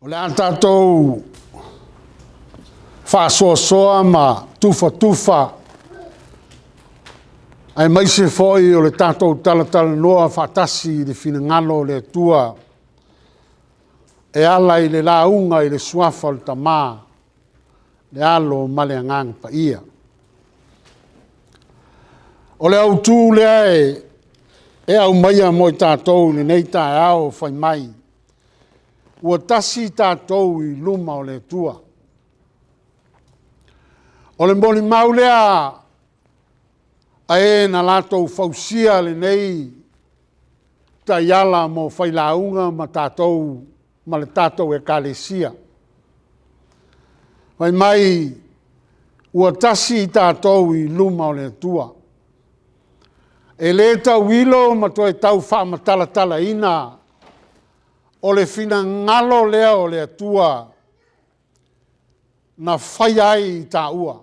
O le a tatou faasoasoa ma tufatufa aemaise foi o le tatou talatalanoa faatasi i le finagalo o le Atua e ala i le lauga i le Suafa o le Tama, le Alo ma le Agaga Paia. O le autu lea e aumaia mo i tatou i lenei taeao fai mai, ua tasi tatou i luma o le Atua. O le molimau lea a e na latou fausia lenei taiala mo failauga ma tatou ma le tatou Ekalesia. Fai mai ua tasi tatou i luma o le Atua. E le tauilo ma toe tau faamatalatalaina, o le finagalo lea o le Atua na faia ai i taua.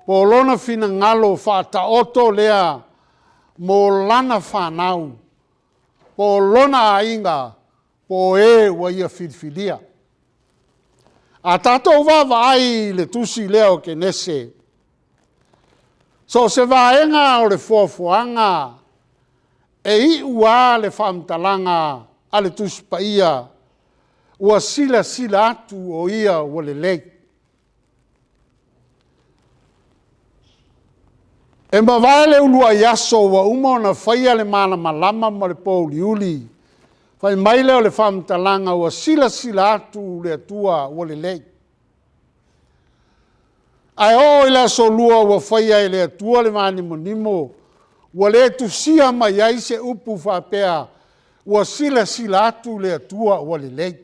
Po o lona finagalo faataoto lea mo lana fanau, po o lona aiga, po o e ua ia filifilia. A tatou vaavaai i le tusi lea o Kenese, so o se vaega o le foafoaga, e iu lava le faamatalaga a le Tusi Paia, ua silasila atu o Ia ua lelei. E mavae le uluai aso ua uma ona faia le malamalama ma le pouliuli, fai mai lea o le faamatalaga ua silasila atu le Atua ua lelei. Ae oo i le aso lua ua faia e le Atua le vanimonimo, ua le tusia mai ai se upu faapea, ua silasila atu le Atua ua lelei.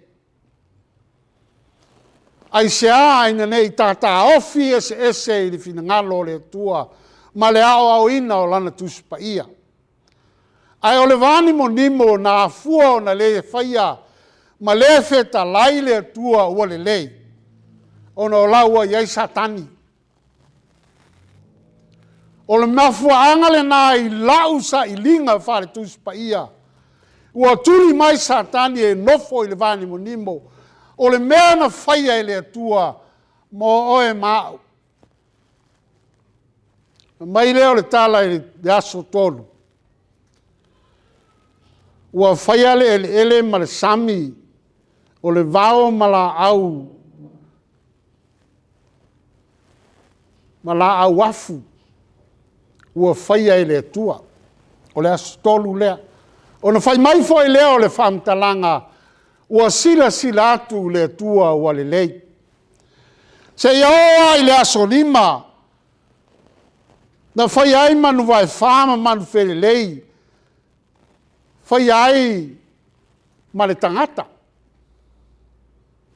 Aisea? Ina ne i o ta taofi eseese i le finagalo o le Atua ma le aoaoina o Lana Tusi Paia. Ae o le vanimonimo na afua ona le faia ma le fetalai le Atua ua lelei, ona o la ua i ai Satani. O le mafuaaga lena i lau sailiga faale-Tusi Paia, ua tuli mai Satani e nofo i le vanimonimo. O le mea na faia e le Atua mo oe ma au. Ona fai mai lea o le tala i le aso 3, ua faia le eleele ma le sami, o le vao ma laau, ma laau afu ua faia e le Atua. O le aso 3 lea. Ona fai mai foi lea o le faamatalaga, ua silasila atu le Atua ua lelei. Seia oo lava i le aso 5 na faia ai manuvaefa ma manufelelei, faia ai ma le tagata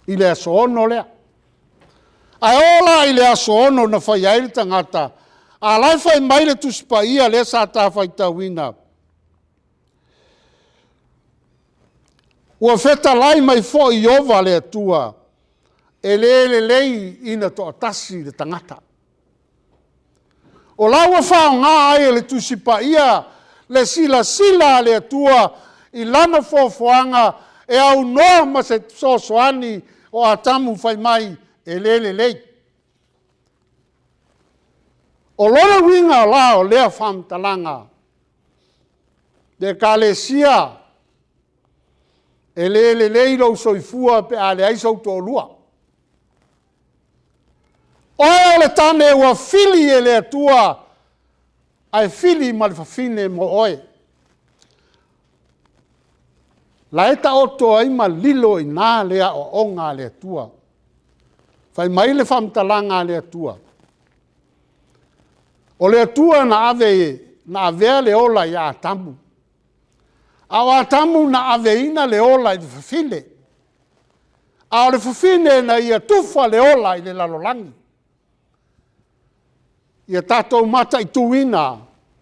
i le aso 6 lea. Ae oo la i le aso 6 na faia ai le tagata, a o la e fai mai le Tusi Paia lea sa ta faitauina, ua fetalai mai foi Ieova le Atua, e le lelei ina toatasi le tagata. O la ua faaaoga ai e le Tusi Paia le silasila a le Atua i lana foafoaga e aunoa ma se fesoasoani o Atamu fai mai e le lelei. O lona uiga la o lea faamatalaga, le ekalesia, e le lelei lou soifua pe a leai sou toalua. O oe o le tane ua fili e le Atua, ae fili ma le fafine mo oe. O la e taoto ai ma lilo i ina le aoaoga a le Atua. Fai mai le faamatalaga a le Atua, o le Atua na avea le ola ia Atamu, a o Atamu na aveina le ola i le fafine, a o le fafine na ia tufa le ola i le lalolagi. Ia tatou mataituina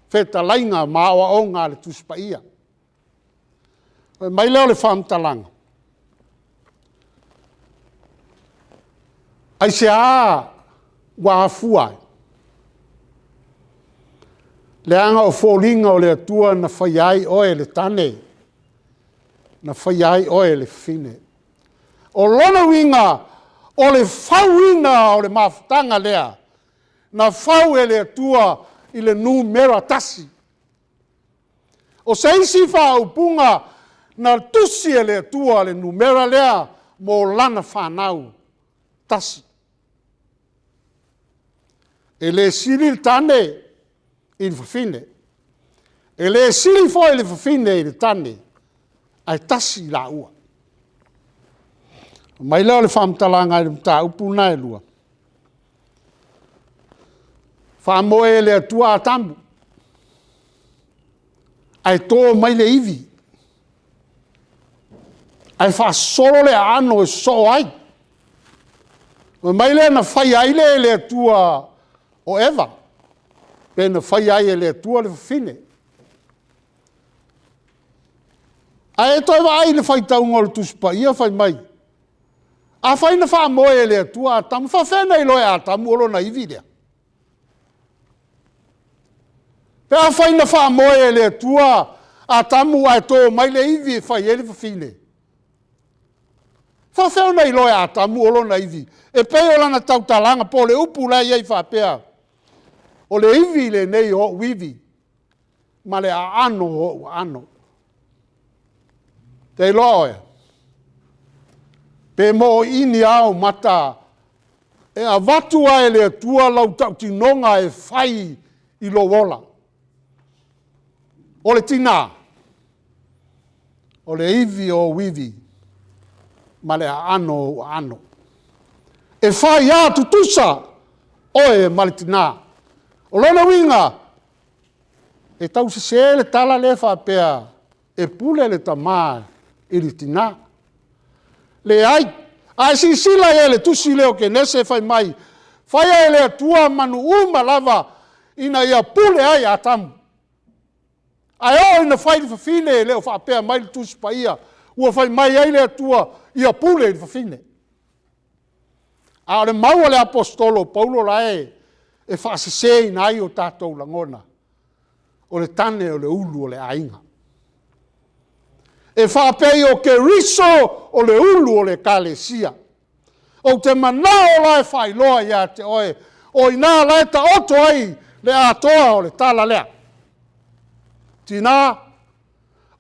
fetalaiga ma aoaoga a le Tusi Paia. Fai mai lea o le faamatalaga, aisea ua afua ai? Leaga o foliga o le Atua na faia ai oe le tane, na faia ai oe le fafine. O lona uiga, o le fauina o le mafutaga lea, na fau e le Atua i le numera tasi. O se isi faaupuga, na tusi e le Atua le numera lea mo lana fanau, tasi. E le sili le tane i le fafine, e le sili foi le fafine i le tane, ae tasi i laua. Ona aumai lea o le faamatalaga i le mataupu lena e 2, faamoe e le Atua Atamu, ae to mai le ivi, ae faasolo le aano e sosoo ai. Ona fai mai lea na faia ai lea e le Atua o Eva, pe na faia ai e le Atua le fafine. Ae e toe vaai i le faitauga o le Tusi Paia fai mai, afai na faamoe e le Atua Atamu, e faapefea ona iloa e Atamu o lona ivi lea? Pe afai na faamoe e le Atua Atamu ae to mai le ivi e fai ai le fafine, e faapefea ona iloa e Atamu o lona ivi? E pei o lana tautalaga po o le upu la e i ai faapea, o le ivi lenei o ou ivi, ma le aano o ou aano. E te iloa oe, pe moliili lava ou mata, e avatu lava e le Atua lau tautinoga e fai i lou ola. O le tina, o le ivi o ou ivi, ma le aano o ou aano. E faia tutusa oe ma le tina. O lona uiga, e tau sese le tala lea faapea e pule le tama i le tina. Leai, a e silasila i ai i le tusi lea o Kenese fai mai, faia e le Atua manu uma lava ina ia pule ai Atamu. Ae oo ina fai le fafine e le o faapea mai le Tusi Paia ua fai mai ai le Atua ia pule i le fafine. A o le mau a le Aposetolo o Paulo la e faaseseina ai o tatou lagona, o le tane o le ulu o le aiga. E faapei o Keriso o le ulu o le Ekalesia. Ou te manao la e faailoa ia te oe, o i ina la e taoto ai le atoa o le tala lea. Tina,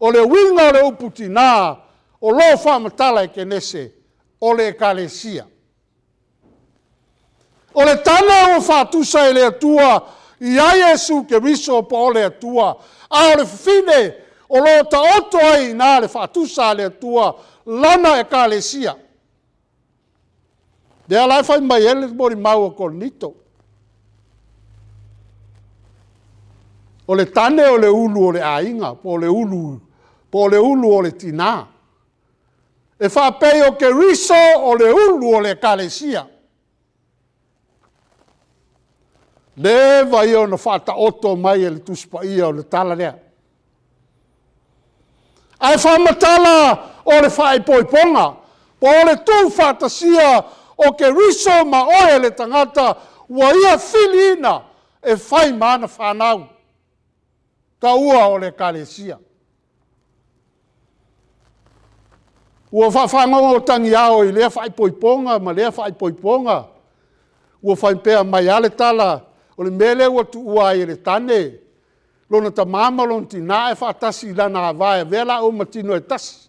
o le uiga o le upu tina, o lo o faamatala e Kenese, o le Ekalesia. O le tane ua faatusa e le Atua i ai Iesu Keriso po o le Atua, a o le fafine o lo o taoto ai i ina le faatusa a le Atua, Lana Ekalesia. Lea la e fai mai ai le molimau a Korinito. O le tane o le ulu o le aiga, po o le ulu o le tina. E faapei o Keriso o le ulu o le Ekalesia. Leva ia ona faataoto mai e le Tusi Paia o le tala lea. Ae faamatala o le faaipoipoga, po o le tuufaatasia o Keriso ma oe le tagata ua Ia filiina e fai ma ana fanau, taua o le Ekalesia. Ua faafagogo tagiao i lea faaipoipoga ma lea faaipoipoga, ua faapea mai lava le tala, o le mea lea ua tuua ai e le tane lona tama ma lona tina ae faatasi i lana ava e avea laua ma tino e tasi.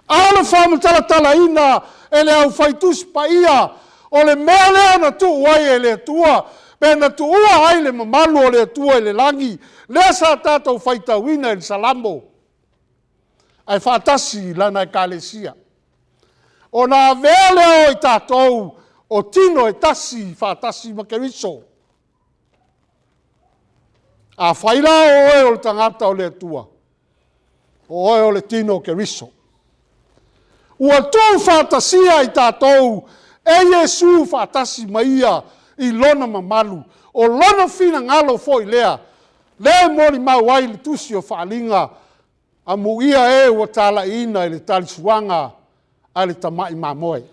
A o le faamatalatalaina e le Au Fai Tusi Paia, o le mea lea na tuu ai e le Atua, pe na tuua ai le mamalu o le Atua i le lagi, lea sa tatou faitauina i le Salamo, ae faatasi i lana Ekalesia. Ona avea lea o i tatou o tino e tasi faatasi ma Keriso. Afai la o oe o le tagata o le Atua, o oe o le tino o Keriso. Ua tuufaatasia i tatou e Iesu faatasi ma Ia i lona mamalu. O lona finagalo foi lea, lea e molimau ai le tusi o le Faaaliga, amuia e ua talaiina i le talisuaga a le tamai mamoe.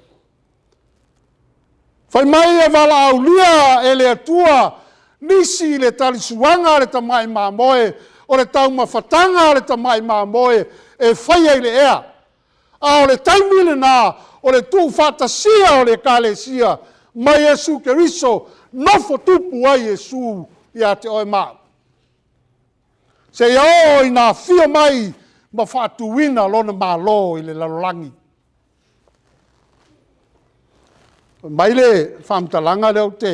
Fai mai e valaaulia e le Atua nisi i le talisuaga a le tamai mamoe, o le taumafataga a le tamai mamoe e faia i le ea. A o le taimi lena o le tuufaatasia o le Ekalesia ma Iesu Keriso, nofo tupu ai Iesu ia te oe ma au, seia oo ina afio mai ma faatuina Lona Malo i le lalolagi. Fai mai le faamatalaga lea ou te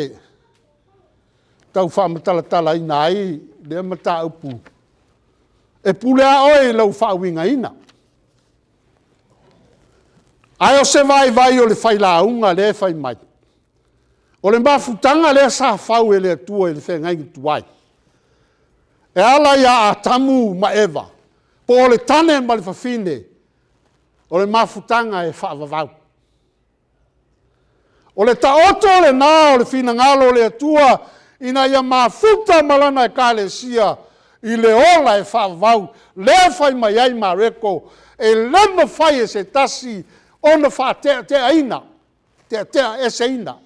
tau faamatalatalaina ai lea mataupu, e pule lava oe i lou faauigaina. Ae o se vaivai o le failauga lea e fai mai, o le mafutaga lea sa fau e le Atua i le feagaiga tuai, e ala ia Atamu ma Eva, po o le tane ma le fafine, o le mafutaga e faavavau. O le taoto lena o le finagalo o le Atua ina ia mafuta ma Lana Ekalesia i le ola e faavavau, lea e fai mai ai Mareko, e le mafai e se tasi ona faateateaina, teateaeseina.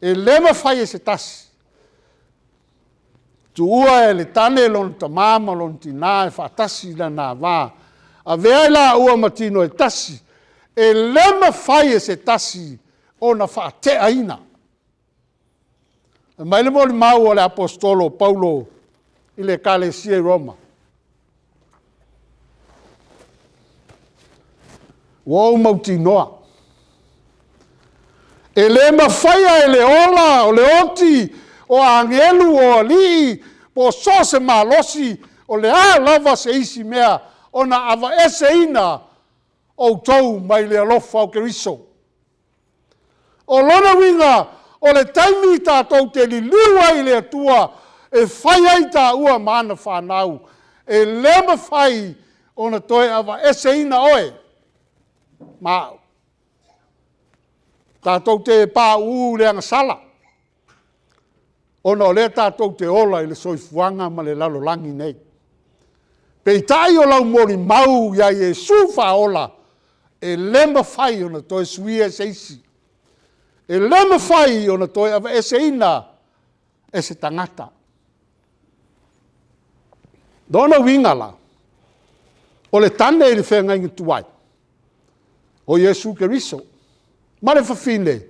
E le mafai e se tasi. Tuua e le tane lona tama ma lona tina e faatasi i lona va, avea i laua ma tino e tasi, e le mafai e se tasi ona faateaina. Fai mai le molimau a le Aposetolo o Paulo i le Ekalesia i Roma, ua ou mautinoa, e le mafaia e le ola, o le oti, o agelu, o alii, po o so o se malosi, o le a lava se isi mea, ona aveeseina outou mai le alofa o Keriso. O lona uiga, o le taimi tatou te liliu ai i le Atua e fai ai taua ma ana fanau, e le mafai ona toe aveeseina oe ma au. Tatou te pauu i le agasala, ona o lea tatou te ola i le soifuaga ma le lalolagi nei. Peitai o lau molimau ia Iesu Faaola, e le mafai ona toe suia e se isi. E le mafai ona toe aveeseina e se tagata. O lona uiga la, o le tane i le feagaiga tuai, o Iesu Keriso, ma le fafine,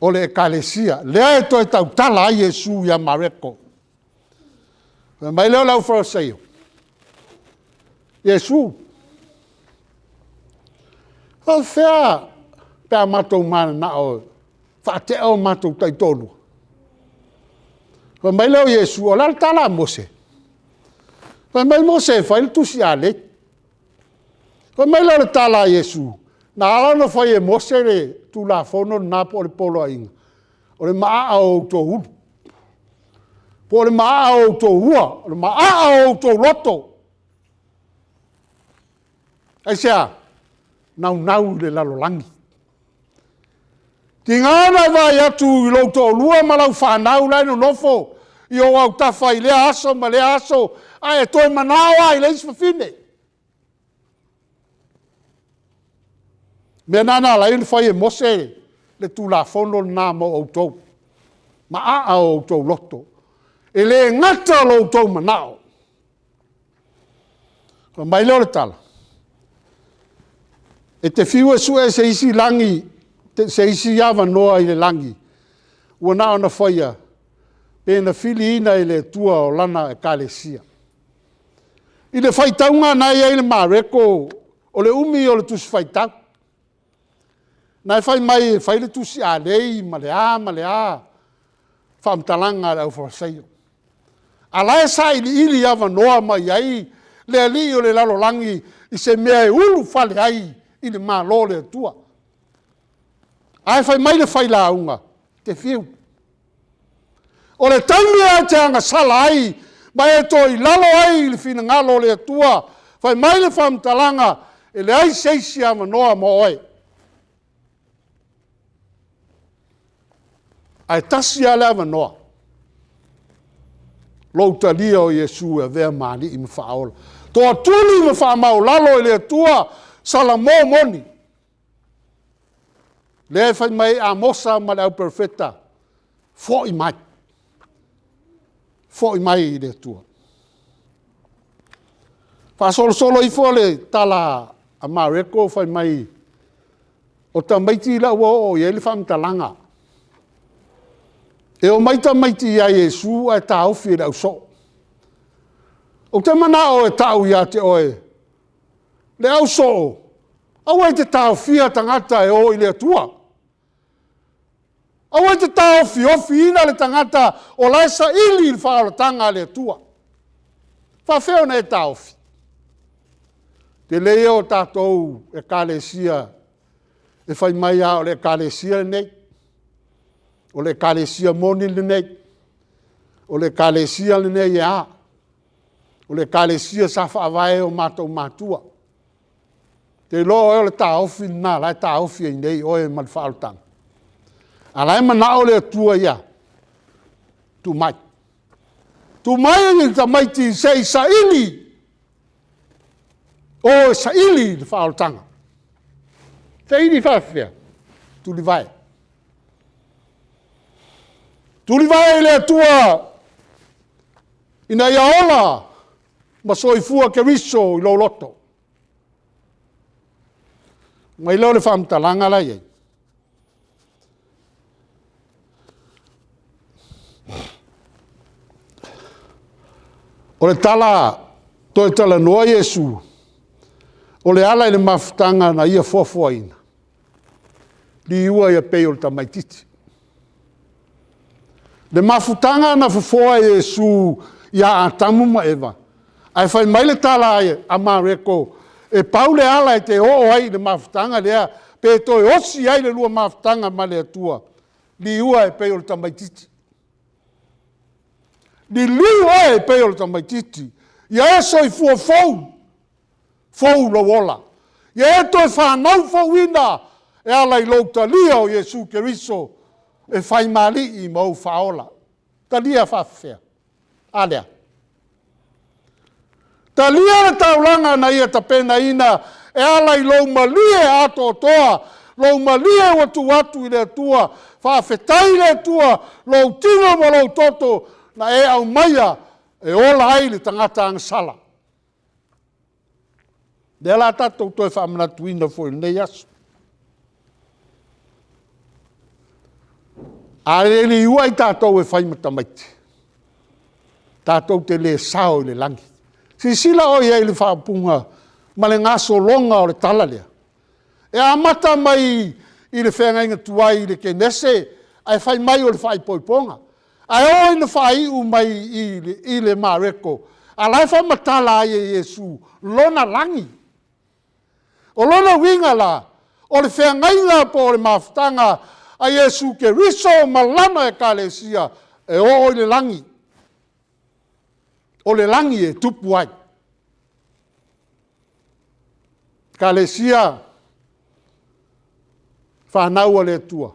o le Ekalesia, lea e toe tautala ai Iesu ia Mareko. Ona fai mai lea o le aufaleseio, Iesu, e faapefea pe a matou mananao e faatea o matou taitoalua? Ona fai mai lea o Iesu, o le a le tala a Mose? Fai mai Mose e fai le tusi alei. Fai mai lea o le tala a Iesu, na ala ona fai e Mose le tulafono lena po o le poloaiga, o le maaa o outou ulu, po o le maaa o outou ua, o le maaa o outou loto. Aisea? Naunau i le lalolagi. Tiga ona e vaai atu i lou toalua ma lau fanau la e nonofo i ou autafa i lea aso ma lea aso, ae e toe manao lava i le isi fafine. O le mea lena na ala ai ona fai e Mose le tulafono lena mo outou, maaa o outou loto. E le gata lo outou manao. Ona fai mai lea o le tala, e te fiu e sue se isi lagi, se isi avanoa i le lagi, ua na ona faia pe na filiina e le Atua o lana Ekalesia. I le faitauga lena e i ai le Mareko, o le umi ia o le Tusi Faitau. O lena e fai mai e fai le tusi alei ma le a ma le a faamatalaga a le aufaleseio. A o la e sailiili avanoa mai ai le alii o le lalolagi i se mea e ulufale ai i le Malo o le Atua. Ae fai mai le failauga, e te fiu. O le taimi lava e te agasala ai ma e toilalo ai i le finagalo o le Atua, fai mai le faamatalaga, e leai se isi avanoa mo oe. Ae tasi lava le avanoa, lou talia o Iesu e avea ma Alii ma Faaola. Toatuli ma faamaualalo i le Atua, salamo moni. Lea e fai mai ai Amosa ma le auperofeta, foi mai, foi mai i le Atua. Faasolosolo ifo le tala a Mareko fai mai, o tamaiti la ua oo i ai le faamatalaga. E omai tamaiti ia Iesu ae taofi e le ausoo. Ou te manao e tau ia te oe, le ausoo, aua e te taofia tagata e o i le Atua. Aua e te taofiofiina le tagata o la e saili le faaolataga a le Atua. E faafefea ona e taofi? O le tele ia o tatou ekalesia e fai mai lava o le ekalesia lenei, o le ekalesia moni lenei, o le ekalesia lenei e a? O le ekalesia sa faavae e o matou matua. Ou te iloa o le taofi lena o la e taofi ai nei oe ma le faaolataga. A o la e manao le Atua ia a? Tuu mai. Tuu mai tamaiti se i saili, o e saili le faaolataga. Saili faafefea? Tulivae. Tulivae i le Atua ina ia ola ma soifua Keriso i lou loto. Ona aumai lea o le faamatalaga la e i ai. O le tala, toe talanoa Iesu, o le ala i le mafutaga na ia foafoaina, liua ia pei o le tamaitiiti. Le mafutaga na fofoa e Iesu ia Atamu ma Eva, ae fai mai le tala a Mareko, e pau le ala e te oo ai i le mafutaga lea, pe toe osi ai le lua mafutaga ma le Atua, liua e pei o le tamaitiiti. Liliu oe e pei o le tamaitiiti, ia e soifua fou, fou lou ola. Ia e toe fanau fouina e ala i lou talia o Iesu Keriso e fai ma Alii ma ou Faaola. Talia faafefea? A lea. Talia le taulaga na ia tapenaina e ala i lou malie atoatoa, lou malie ua tuu atu i le Atua, faafetai i le Atua lou tino ma lou toto na e aumaia e ola ai le tagata agasala. O lea o le a tatou toe faamanatuina foi i lenei aso. A le liua i tatou e fai ma tamaiti, tatou te le sao i le lagi. Silasila oe i ai i le faaupuga ma le gasologa o le tala lea? E amata mai i le feagaiga tuai i le Kenese ae fai mai o le faaipoipoga. Ae oo ina faaiu mai i le Mareko, a o la e faamatala ai e Iesu lona lagi. O lona uiga la, o le feagaiga po o le mafutaga a Iesu Keriso ma lana Ekalesia, e oo i le lagi. O le lagi e tupu ai. Ekalesia, fanau a le Atua,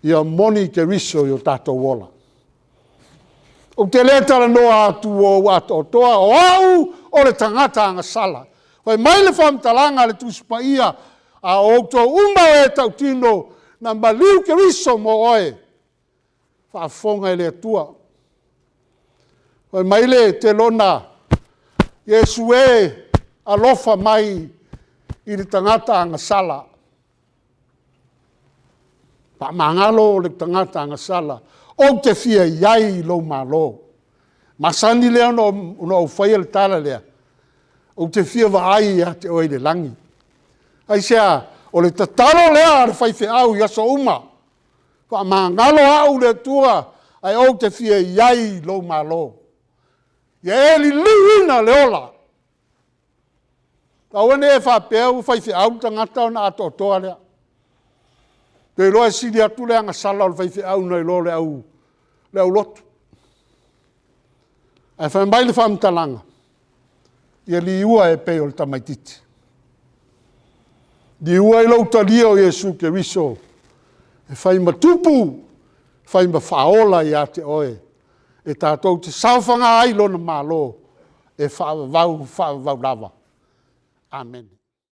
ia moni Keriso i o tatou ola. Ou te le talanoa atu ua ou atoatoa, o au o le tagata agasala. Fai mai le faamatalaga a le Tusi Paia, a o outou uma o e tautino, na maliu Keriso mo oe, faafofoga e le Atua. Fai mai le Telona, Iesu e, alofa mai i le tagata agasala. Faamagalo le tagata agasala, ou te fia i ai i lou Malo. E masani lea ona ou faia le tala lea, ou te fia vaai ia te oe i le lagi. Aisea? O le tatalo lea a le faifeau i aso uma, faamagalo au le Atua ae ou te fia i ai i lou Malo. Ia e liliuina le ola. Aua ne i e faapea ua faifeau le tagata ona atoatoa lea. Ou te iloa e sili atu le agasala o le faifeau nai lo le aulotu. Ae fai mai le faamatalaga, ia liua e pei o le tamaitiiti. Liua i lou talia o Iesu Keriso e fai ma Tupu, fai ma Faaola ia te oe, e tatou te saofaga ai i lona Malo e faavavau faavavau lava. Amene.